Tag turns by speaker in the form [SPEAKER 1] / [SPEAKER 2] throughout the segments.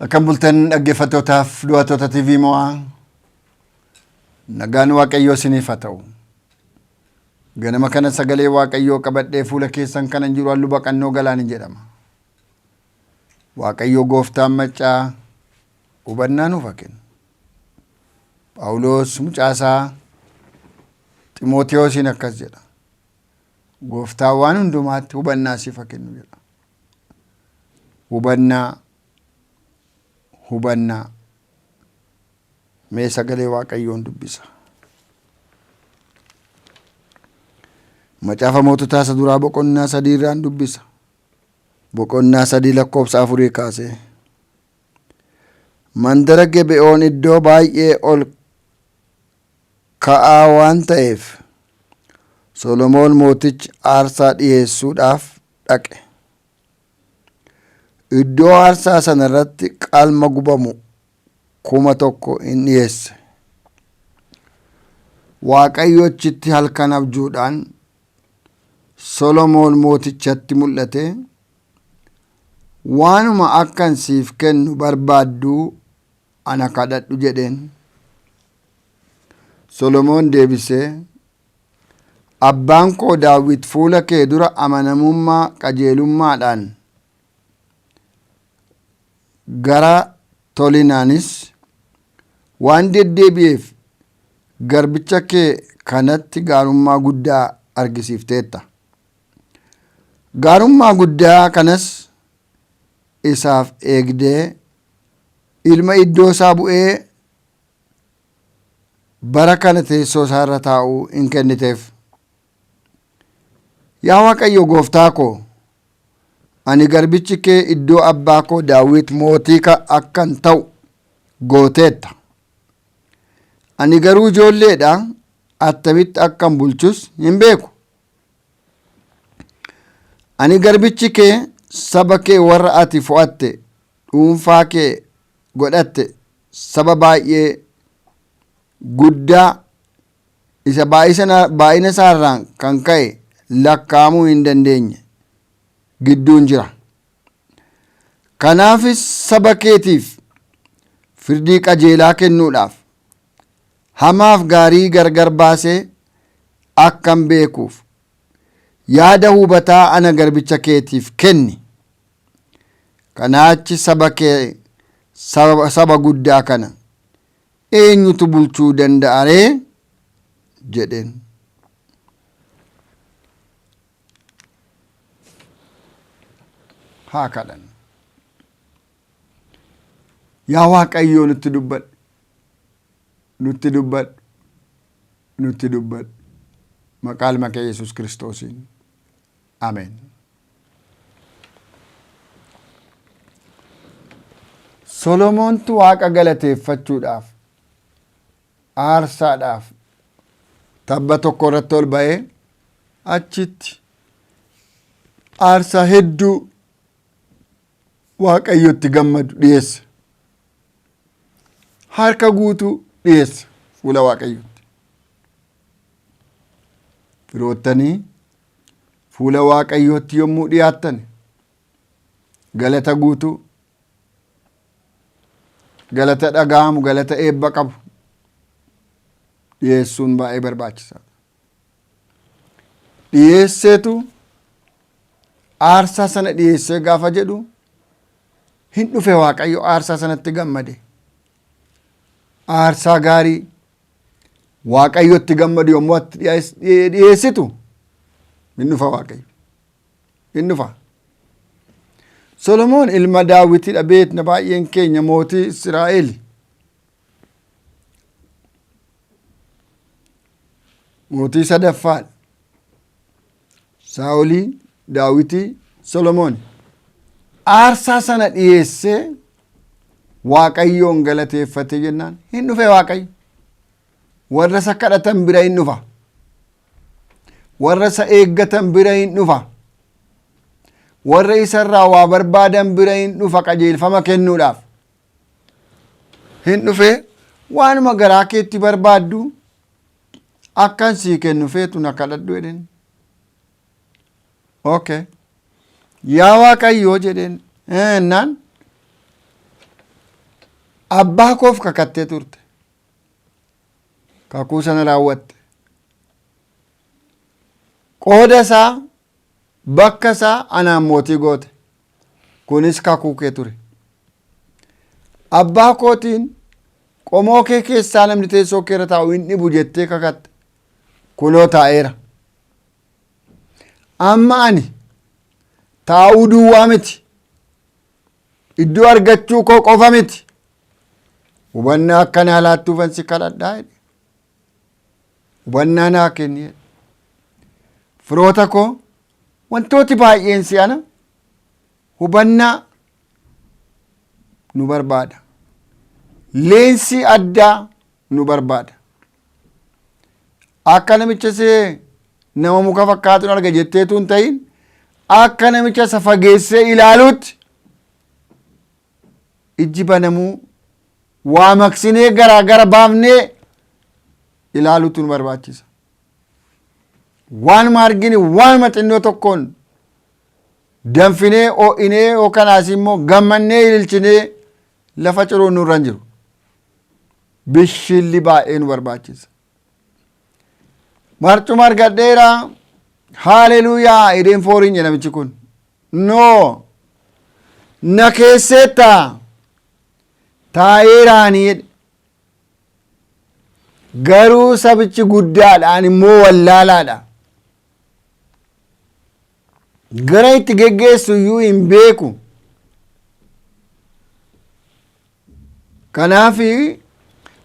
[SPEAKER 1] Akkam bultan dhaggeeffattootaaf du'attoota TV Mo'aa. Nagaan Waaqayyoo isiniif haa ta'u. Ganama kana sagalee Waaqayyoo qabadhee fuula keessan kanan jiru halluu baqannoo galaani jedhama. Waaqayyoo gooftaan maccaa hubannaa nuuf haa kennu. Phaawulos mucaasaa Ximootewoosiin akkas jedha. Gooftaan waan hundumaatti hubannaa siif haa kennu jedha. Hubannaa, hubannaa. Mee sagalee Waaqayyoon dubbisa. Macaafa moototaa isa duraa boqonnaa 3 irraan dubbisa. Boqonnaa 3 lakkoofsa 4 kaasee. Mandara Gebe'oon iddoo baay'ee ol ka'aa waan ta'eef Solomoon mootichi aarsaa dhi'eessuudhaaf dhaqe. Iddoo aarsaa sana irratti qalma gubamu 1000 in dhi'eesse. Waaqayyo achitti halkan abjuudhaan Solomoon mootichatti mul'ate, Waanuma akkan siif kennu barbaaddu ana kadhadhu jedheen. Solomoon deebisee, Abbaan koo Daawit fuula kee dura amanamummaa qajeelummaadhaan gara tolinaanis waan deddeebi'eef garbicha kee kanatti gaarummaa guddaa argisiifteetta. Gaarummaa guddaa kanas isaaf eegdee ilma iddoo isaa bu'ee bara kana teessoo isaa irra taa'u in kenniteef. Yaa Waaqayyo gooftaa koo, ani garbichi kee iddoo abbaa koo Daawit mootii akkan ta'u gooteetta. Ani garuu ijoolleedha, attamitti akkan bulchus hin beeku. Ani garbichi kee saba kee warra ati fo'atte dhuunfaa kee godhatte saba baay'ee guddaa isa baay'ina isaarraan kan ka'e lakkaa'amuu hin dandeenye gidduun jira. Kanaafis saba keetiif firdii qajeelaa kennuudhaaf hamaaf gaarii gargar baasee akkan beekuuf yaada hubataa ana garbicha keetiif kenni. Kanaa achi saba kee saba guddaa kana eenyutu bulchuu danda'a ree? jedheen. Haa kadhannu. Yaa Waaqayyoo nutti dubbadhu. Nutti dubbadhu. Nutti dubbadhu. Maqaa ilma kee Yesuus Kiristoosiin. Ameen. Solomoontu Waaqa galateeffachuudhaaf aarsaadhaaf tabba tokko irratti ol ba'ee achitti aarsaa hedduu Waaqayyotti gammadu dhiyeesse. Harka guutuu dhiyeesse fuula Waaqayyotti. Firoottanii fuula Waaqayyootti yommuu dhiyaattan galata guutuu, galata dhaga'amu, galata eebba qabu dhiyeessuun baay'ee barbaachisaadha. Dhiyeesseetu aarsaa sana dhiyeessee gaafa jedhu hin dhufe Waaqayyo aarsaa sanatti gammade. Aarsaa gaarii Waaqayyotti gammadu yommuu ati dhiyeessitu hin dhufa Waaqayyo. Hin dhufa. Solomoon ilma Daawitidha beekna baay'een keenya mootii Israa'el. Mootii sadaffaadha. Saa'olii, Daawitii, Solomoon. Aarsaa sana dhiyeessee Waaqayyoon galateeffate jennaan hin dhufe Waaqayyo. Warra isa kadhatan bira hin dhufa. Warra isa eeggatan bira hin dhufa. Warra isarraa waa barbaadan bira hin dhufa qajeelfama kennuudhaaf. Hin dhufe waanuma garaa keetti barbaaddu akkan sii kennu feetu na kadhadhu jedheen. Okay. Yaa Waaqayyoo jedheen. Ennaan Abbaa koof kakattee turte. Kakuu sana raawwatte. Qooda isaa, bakka isaa anaan mootii goote. Kunis kakuu kee ture. Abbaa kootiin qomoo kee keessaa namni teessoo kee irra taa'u hin dhibu jettee kakatte. Kunoo taa'eera. Amma ani taa'uu duwwaa miti. Iddoo argachuu koo qofa miti. Hubannaa akka naa laattuufan si kadhadhaa jedhe. Hubannaa naa kenni jedhe. Firoota koo, wantooti baay'een si'ana hubannaa nu barbaada. Leensii addaa nu barbaada. Akka namicha see nama muka fakkaatuun arga jetteetu hin ta'in, akka namicha isa fageessee ilaaluutti ijji banamuu, waa maqsinee garaa gara baafnee ilaaluutu nu barbaachisa. Waanuma argine, waanuma xinnoo tokkoon danfinee ho'inee yookaan immoo gammannee ililchinee lafa ciruun nurra hin jiru. Bishilli baay'ee nu barbaachisa. Marcuma argadheera, haaleluuyaa edeen fooriin jedha namichi kun. No, na keesseetta, taa'eeraanii jedhe. Garuu sabichi guddaadhaan immoo wallaalaadha. Gara itti geggeessu iyyuu hin beeku. Kanaaf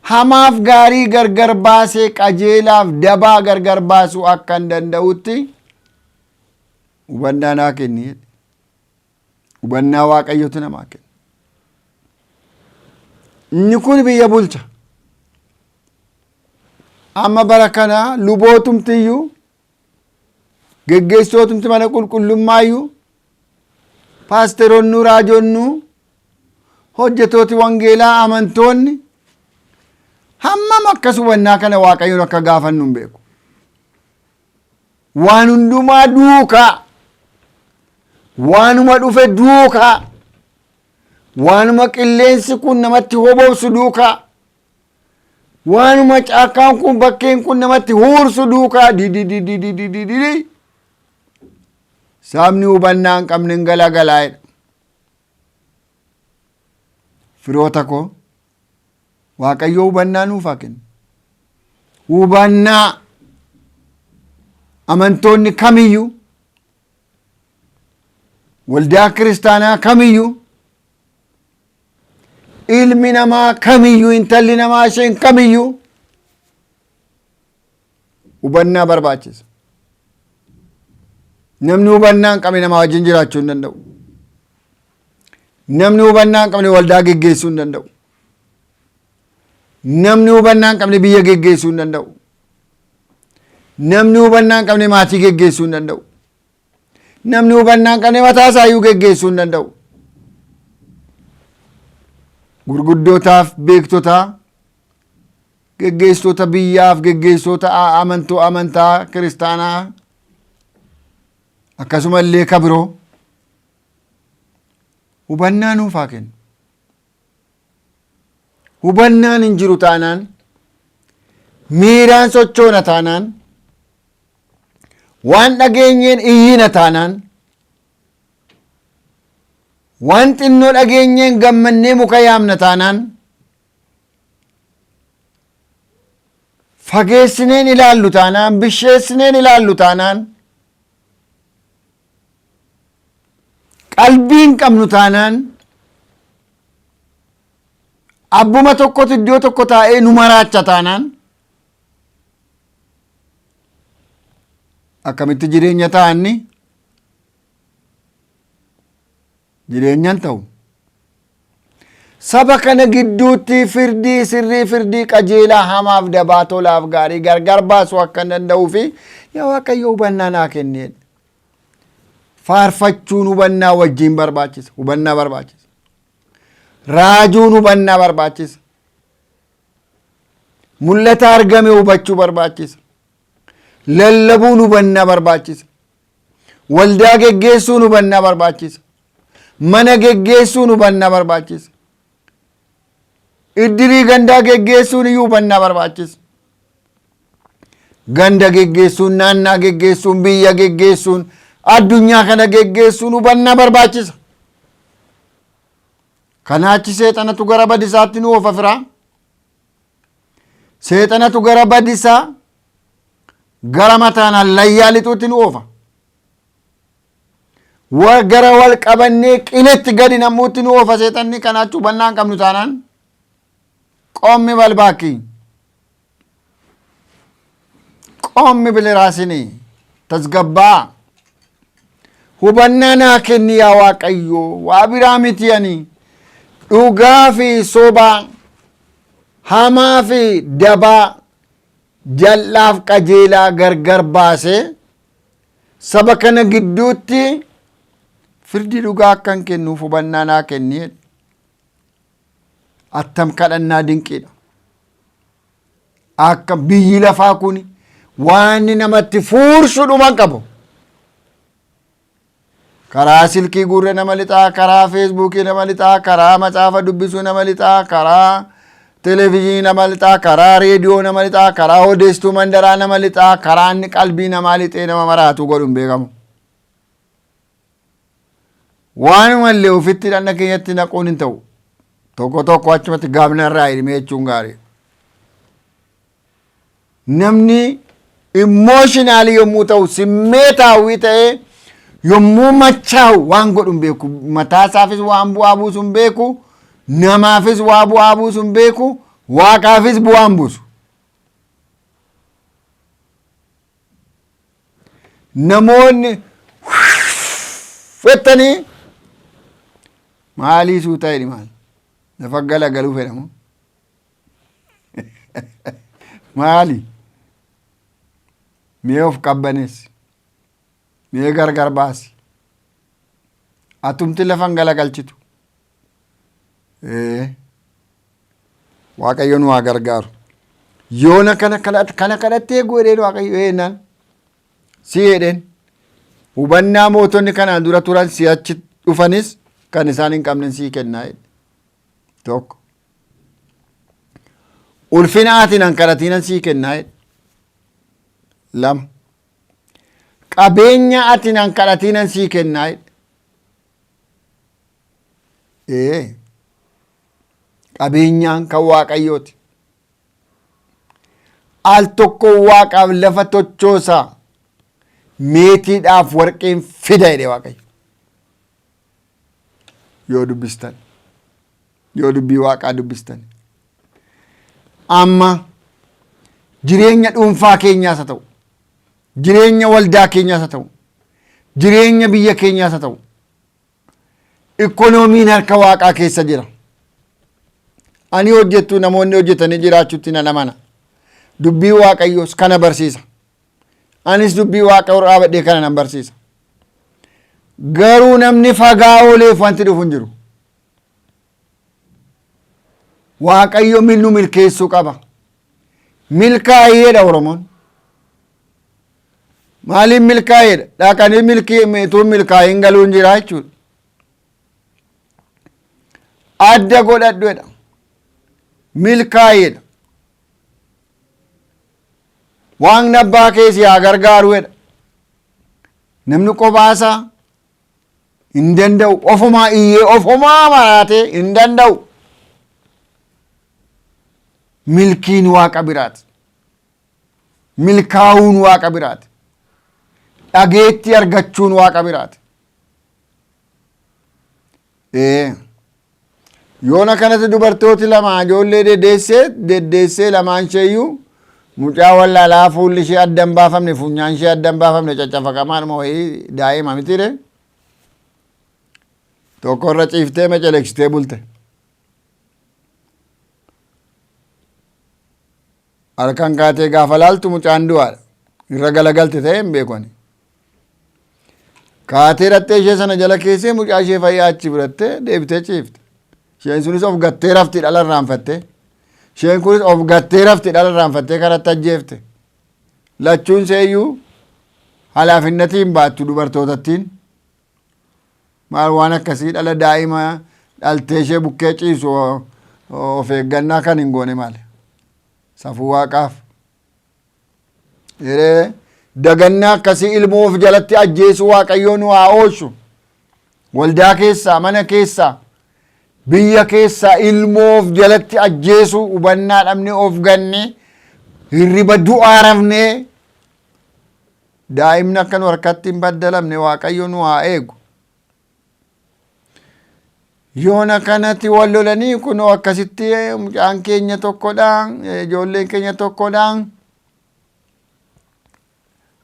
[SPEAKER 1] hamaaf gaarii gargar baasee, qajeelaaf dabaa gargar baasuu akka hin danda'utti hubannaa naa kenni jedhe. Hubannaa Waaqayyotu namaa kenna. Inni kun biyya bulcha. Amma bara kana lubootumtiyyuu, geggeessootumti mana qulqullummaayyuu, paasteroonnuu, raajonnuu, hojjetooti wangeelaa, amantoonni hammam akkas hubannaa kana Waaqayyoon akka gaafannu hin beeku. Waan hundumaa duukaa, waanuma dhufe duukaa, waanuma qilleensi kun namatti hobobsu duukaa, waanuma caakkaan kun, bakkeen kun namatti huursu duukaa dididididididi. Sabni hubannaa hin qabne hin galagalaa'edha. Firoota koo, Waaqayyo hubannaa nuuf haa kennu. Hubannaa amantoonni kamiyyuu, waldaa kiristaanaa kamiyyuu, ilmi namaa kamiyyuu, intalli namaa isheen kamiyyuu hubannaa barbaachisa. Namni hubannaa hin qabne namaa wajjin jiraachuu hin danda'u. Namni hubannaa hin qabne waldaa geggeessuu hin danda'u. Namni hubannaa hin qabne biyya geggeessuu hin danda'u. Namni hubannaa hin qabne maatii geggeessuu hin danda'u. Namni hubannaa hin qabne mataa isaayyuu geggeessuu hin danda'u. Gurguddootaaf beektotaa, geggeessitoota biyyaaf, geggeessitoota amantoo amantaa kiristaanaa, akkasuma illee ka biroo hubannaa nuuf haa kennu. Hubannaan hin jiru taanaan, miiraan sochoona taanaan, waan dhageenyeen iyyina taanaan, waan xinnoo dhageenyeen gammannee muka yaamna taanaan, fageessineen ilaallu taanaan, bisheessineen ilaallu taanaan, qalbii hin qabnu taanaan, abbuma tokkotu iddoo tokko taa'ee nu maraacha taanaan, akkamitti jireenya ta'anni jireenyan ta'u? Saba kana gidduutti firdii sirrii, firdii qajeelaa, hamaaf dabaa, tolaaf gaarii gargar baasuu akka hin danda'uu fi yaa Waaqayyo hubannaa naa kenneedha. Faarfachuun hubannaa wajjin barbaachisa. Hubannaa barbaachisa. Raajuun hubannaa barbaachisa. Mul'ata argame hubachuu barbaachisa. Lallabuun hubannaa barbaachisa. Waldaa geggeessuun hubannaa barbaachisa. Mana geggeessuun hubannaa barbaachisa. Iddirii gandaa geggeessuun iyyuu hubannaa barbaachisa. Ganda geggeessuun, naannaa geggeessuun, biyya geggeessuun, addunyaa kana geggeessuun hubannaa barbaachisa. Kanaachi seexanatu gara badisaatti nu oofa firaa. Seexanatu gara badisaa, gara mataan hallayyaa lixuutti nu oofa. Gara wal qabannee qiletti gadi nammuutti nu oofa seexanni. Kanaachi hubannaa hin qabnu taanaan qommi balbaakki. Qommi biliraasinii tasgabbaa. Hubannaa naa kenni yaa Waaqayyo, waa biraa miti. Ani dhugaa fi sobaa, hamaa fi dabaa, jal'aaf qajeelaa gargar baasee saba kana gidduutti firdii dhugaa akkan kennuuf hubannaa naa kenni jedhe. Attam kadhannaa dinqiidha! Akka biyyi lafaa kun waan namatti fuursu dhuma hin qabu. Karaa silkii gurra nama lixaa, karaa Feesbuukii nama lixaa, karaa macaafa dubbisuu nama lixaa, karaa televezyiinii nama lixaa, karaa reediyoo nama lixaa, karaa odeessituu mandaraa nama lixaa, karaa inni qalbii namaa lixee nama maraatu godhu hin beekamu. Waanumallee ofitti dhaqna keenyatti naquun hin ta'u. Tokko tokko achumatti gaabna irraa hidhimee jechuun gaarii. Namni emotional yommuu ta'u, simmeetaawwii ta'ee yommuu machaa'u, waan godhu hin beeku. Mataa isaafis waan bu'aa buusu hin beeku. Namaafis waa bu'aa buusu hin beeku. Waaqaafis bu'aa hin buusu. Namoonni fettanii maalii suutaa jedhi, maal lafa galagaluu fedhamu maali? Mee of qabbaneessi, mee gargar baasi, atumti lafan galagalchitu. Waaqayyo nu haa gargaaru. Yoona kana kana kadhattee godheen Waaqayyo eenaan si jedheen, hubannaa mootonni kanaan dura turan si'achi dhufanis kan isaan hin qabne sii kennaa jedhe. Tokko. Ulfina ati nan kadhatiinan sii kennaa jedhe. Lama. Qabeenya ati nan kadhatiinan sii kennaa jedhe. Ee. Qabeenyaan kan Waaqayyooti. Al tokko waaqaaf lafa tochoosaa, meetiidhaaf warqeen fida jedhe Waaqayyo. Yoo dubbistan, yoo dubbii Waaqaa dubbistan. Amma jireenya dhuunfaa keenyaas haa ta'u, jireenya waldaa keenyaas haa ta'u, jireenya biyya keenyaas haa ta'u, ikkonoomiin harka Waaqaa keessa jira. Ani hojjettu, namoonni hojjetanii jiraachuutti nan amana. Dubbii Waaqayyoos kana barsiisa. Anis dubbii Waaqayyoo dhaabadhee kana nan barsiisa. Garuu namni fagaa ooleef wanti dhufu hin jiru. Waaqayyo nu milkeessuu qaba. Milkaa'eedha Oromoon. Maaliif milkaa'eedha? Dhaqanii milkii utuu milkaa'iin galuun jira jechuudha. Adda godhadhuedha. Milkaa'eedha. Waaqni abbaa kee si haa gargaaruedha. Namni qophaa hin danda'u. Ofumaa iyyee ofumaa maraatee hin danda'u. Milkiin Waaqa biraati. Milkaa'uun Waaqa biraati. Dhageettii argachuun Waaqa biraati. Ee. Yoona kanatti dubartooti lama ijoollee deddeessee deddeessee, lamaan isheeyyuu mucaa wallaalaa, fuulli ishee adda hin baafamne, funyaan ishee adda hin baafamne, caccafaqamaadhuma wayii daa'ima mitiire, tokko irra ciiftee meceleksitee bulte. Halkan kaatee gaafa laaltu mucaan du'aadha. Irra galagalte ta'ee hin beeku ani. Kaatee dhattee ishee sana jala keessee mucaa ishee fayyaa achi fudhattee deebitee ciifte. Isheen sunis of gattee rafti, dhala irraanfattee. Isheen kunis of gattee rafti, dhala irraanfattee karatti ajjeefte. Lachuun seeyyuu halaafinnatiin baattu dubartootattiin. Maal waan akkasii, dhala daa'ima dhaltee ishee bukkee ciisu Of eeggannaa kan hin goone maali? Safuu Waaqaaf. Yeree dagannaa akkasii ilmoo of jalatti ajjeesuu Waaqayyoo nu haa oolchu. Waldaa keessaa, mana keessaa, biyya keessaa ilmoo of jalatti ajjeesuu, hubannaa dhabnee, of gannee, hirriba du'aa rafnee, daa'imni akka nu harkatti hin baddalamne Waaqayyo nu haa eegu. Yoona kanatti wal lolanii kunoo akkasitti mucaan keenya tokkodha, ijoolleen keenya tokkodha.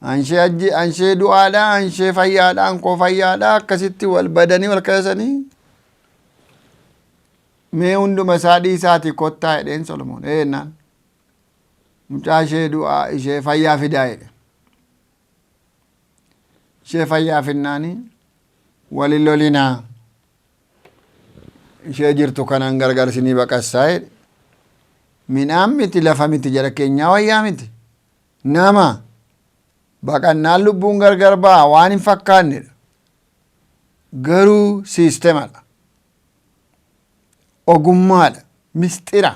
[SPEAKER 1] Anshee ajji anshee du'aadha, anshee fayyaadha, ankoo fayyaadha, akkasitti wal badanii wal kaasanii. Mee hunduma isaa dhiisaatii kottaa jedheen Solomoon. Ee jennaan. Mucaa ishee du'aa ishee fayyaa fidaa jedhe. Ishee fayyaa finnaanii wal hin lolinaa. Ishee jirtu kanaan gargar isinii baqassaa jedhe. Midhaan miti, lafa miti, jara keenyaa wayyaa miti. Nama baqannaan lubbuun gargar ba'a waan hin fakkaannedha. Garuu siistemadha. Ogummaadha. Mistira.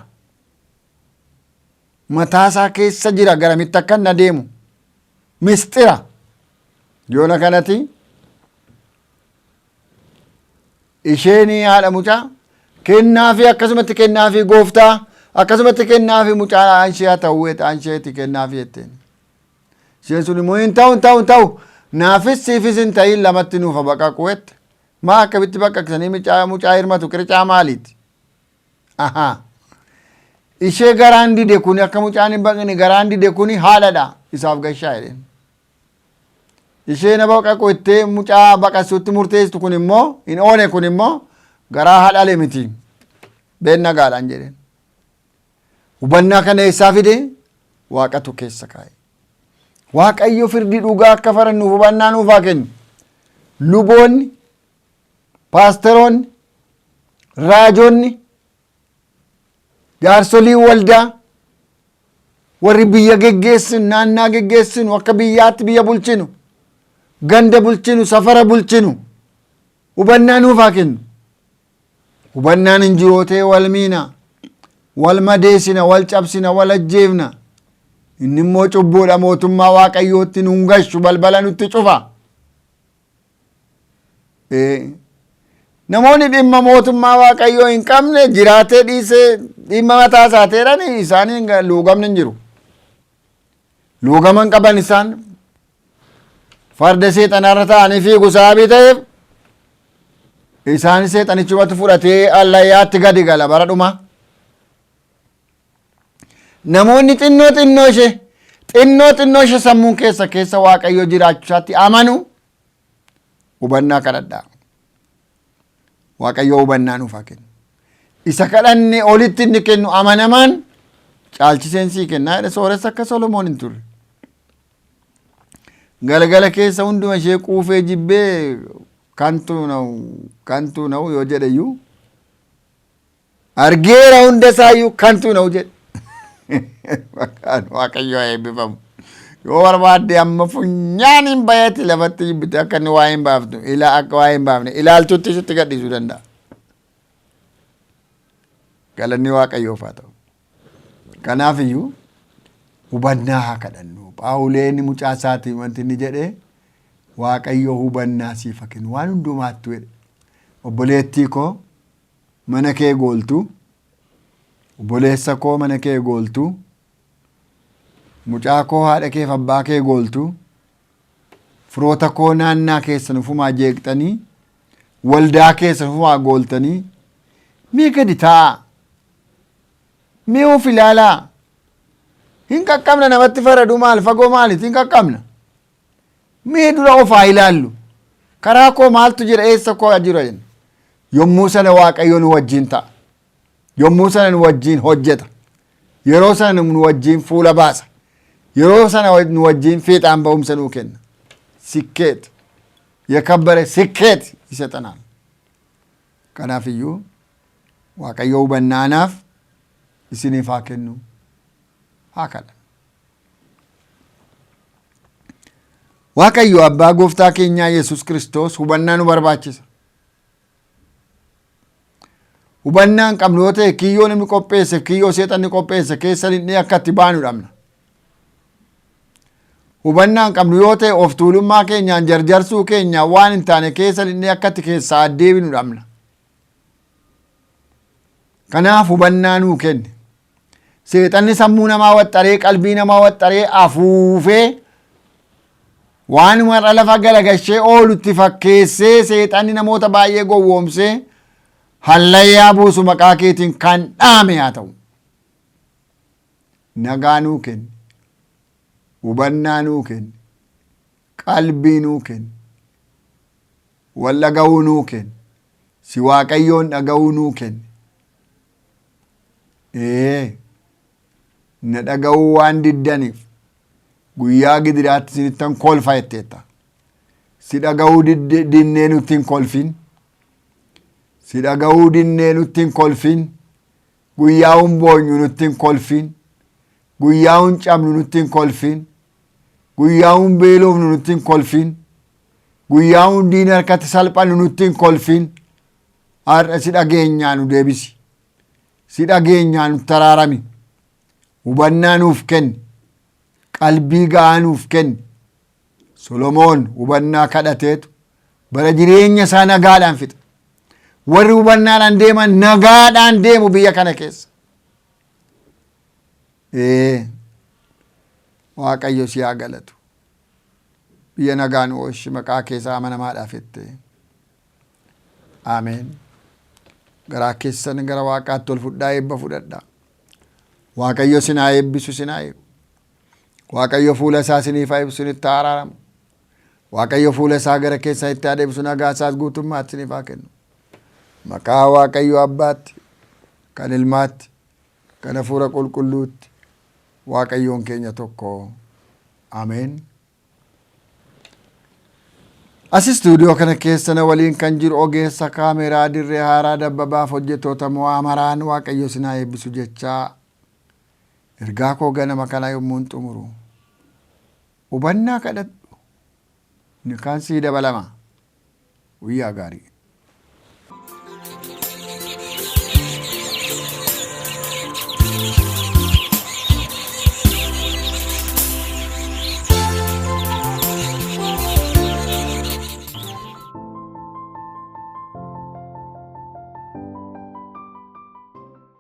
[SPEAKER 1] Mataasaa keessa jira garamitti akka inni adeemu. Mistira. Yoona kanati isheen haadha mucaa kennaafi, akkasumatti kennaafi gooftaa, akkasumatti kennaafi mucaa ishee haa ta'u isheeti kennaafi jetteen. Isheen sun immoo hin ta'u, hin ta'u, hin ta'u, naafis siifis hin ta'in, lamatti nuufa baqaqu jette. Maa akkamitti baqaqsanii mucaa hirmatu qircaa maaliiti? Ahaa. Ishee garaan dide kuni, akka mucaan hin baqne garaan dide kuni haadhadha, isaaf gashaa jedheen. Ishee na baqaqu jettee mucaa baqasuutti murteessitu kun immoo hin oone, kun immoo garaa haadhale miti. Been nagaadhaan jedheen. Hubannaa kana eessaa fide? Waaqatu keessa kaa'e. Waaqayyo firdii dhugaa akka farannuuf hubannaa nuuf haa kennu. Luboonni, paasteroonni, raajonni, jaarsoliin waldaa, warri biyya geggeessinu, naannaa geggeessinu, akka biyyaatti biyya bulchinu, ganda bulchinu, safara bulchinu, hubannaa nuuf haa kennu. Hubannaan hin jiru ta'e wal miina, wal madeessina, wal cabsina, wal ajjeefna. Inni immoo cubbuudha, mootummaa Waaqayyootti nun gashu, balbala nutti cufa. Namoonni dhimma mootummaa Waaqayyoo hin qabne jiraatee dhiisee dhimma mataa isaa ta'eedhaan isaanii luugamni hin jiru. Luugama hin qaban, isaan farda seexanaarra ta'anii fiigu sababii ta'eef isaan seexanichumatu fudhatee allayyaatti gadi gala bara dhumaa. Namoonni xinnoo xinnoo ishee sammuun keessa keessa Waaqayyo jiraachuusaatti amanu hubannaa kadhadhaa. Waaqayyo hubannaa nuuf haa kennu. Isa kadhanne olitti inni kennu amanamaan caalchiseen sii kennaa jedhe. Sooressa akka Solomoon hin turre. Galgala keessa hunduma ishee quufee jibbee kantuu na'u kantuu na'u yoo jedhe iyyuu, argeera hunda isaayyuu kantuu na'u jedhe. Maqaan Waaqayyo haa eebbifamu. Yoo barbaadde amma funyaan hin bayeeti lafatti jibbite akka inni waa hin baaftu ilaa akka waa hin baafne ilaaltutti sitti gadhiisuu danda'a. Galanni Waaqayyoof haa ta'u. Kanaaf iyyuu hubannaa haa kadhannu. Phaawuleen mucaa isaatiin wanti inni jedhe, Waaqayyo hubannaa siif haa kennu waan hundumaattu jedhe. Obboleettii koo mana kee gooltu, obboleessa koo mana kee gooltu, mucaa koo haadha keef abbaa kee gooltu, firoota koo naannaa keessan ufumaa jeeqxanii, waldaa keessan ufumaa gooltanii, mee gadi taa'aa. Mee of ilaalaa. Hin qaqqabna namatti faradu maal fagoo maaliiti hin qaqqabna. Mee dura of haa ilaallu. Karaa koo maaltu jira, eessa koo jira jenna. Yommuu sana Waaqayyo nu wajjin ta'a. Yommuu sana nu wajjin hojjeta. Yeroo sana nu wajjin fuula baasa. Yeroo sana nu wajjin fiixaan ba'umsa nuu kenna. ስኬት የከበረ ስኬት ይሰጠናል። Kanaaf iyyuu Waaqayyo hubannaanaaf isiniif haa kennu, haa kadhannu. Waaqayyo abbaa gooftaa keenyaa Yesus Kiristoos, hubannaa nu barbaachisa. Hubannaa hin qabnu yoo ta'e kiyyoo namni qopheesse kiyyoo seexanni qopheesse keessa lixnee akka itti baanu dhabna. Hubannaa hin qabnu yoo ta'e of tuulummaa keenyaan jarjarsuu keenyaan waan hin taane keessa lixnee akka itti keessaa deebinu dhabna. Kanaaf hubannaa nuu kenni. Seexanni sammuu namaa waxxaree qalbii namaa waxxaree afuufee waanuma irra lafa galagashee oolutti fakkeessee seexanni namoota baay'ee gowwoomsee hallayyaa buusu maqaa keetiin kan dhaame haa ta'u. Nagaa nuu kenni. Hubannaa nuu kenni. Qalbii nuu kenni. Wal dhaga'uu nuu kenni. Si Waaqayyoon dhaga'uu nuu kenni. Ee, na dhaga'uu waan diddaniif guyyaa gidiraatti isinittan kolfa jetteetta. Si dhaga'uu dinnee nutti hin kolfin. Si dhaga'uu dinnee nutti hin kolfin. Guyyaa hin boonyu nutti hin kolfin. Guyyaa hin cabnu nutti hin kolfin. Guyyaa hin beelofnu nutti hin kolfin. Guyyaa hin diina harkatti salphannu nutti hin kolfin. Har'a si dhageenyaa nu deebisi. Si dhageenyaa nutti araarami. Hubannaa nuuf kenni. Qalbii ga'aa nuuf kenni. Solomoon hubannaa kadhateetu bara jireenya isaa nagaadhaan fixa. Warri hubannaadhaan deeman nagaadhaan deemu biyya kana keessa. Ee, Waaqayyo si haa galatu. Biyya nagaa nu oolchi maqaa keessaa amanamaadhaaf jettee. Ameen. Garaa keessan gara Waaqaatti ol fudhaa eebba fudhadhaa. Waaqayyo isin haa eebbisu isin haa eegu. Waaqayyo fuula isaa isiniif haa ibsu isinitti haa araaramu. Waaqayyo fuula isaa gara keessanitti haa deebisu nagaa isaas guutummaatti isiniif haa kennu. Maqaa Waaqayyo Abbaatti, kan Ilmaatti, kan Hafuura Qulqulluutti Waaqayyoon keenya tokko. Ameen. As istuudiyoo kana keessa na waliin kan jiru ogeessa kaameraa dirree haaraa dabbabaaf hojjettoota mo'aa maraan Waaqayyo isin haa eebbisu jechaa ergaa koo ganama kana yommuun xumuru hubannaa kadhadhu inni kaan sii dabalama. Guyyaa gaarii.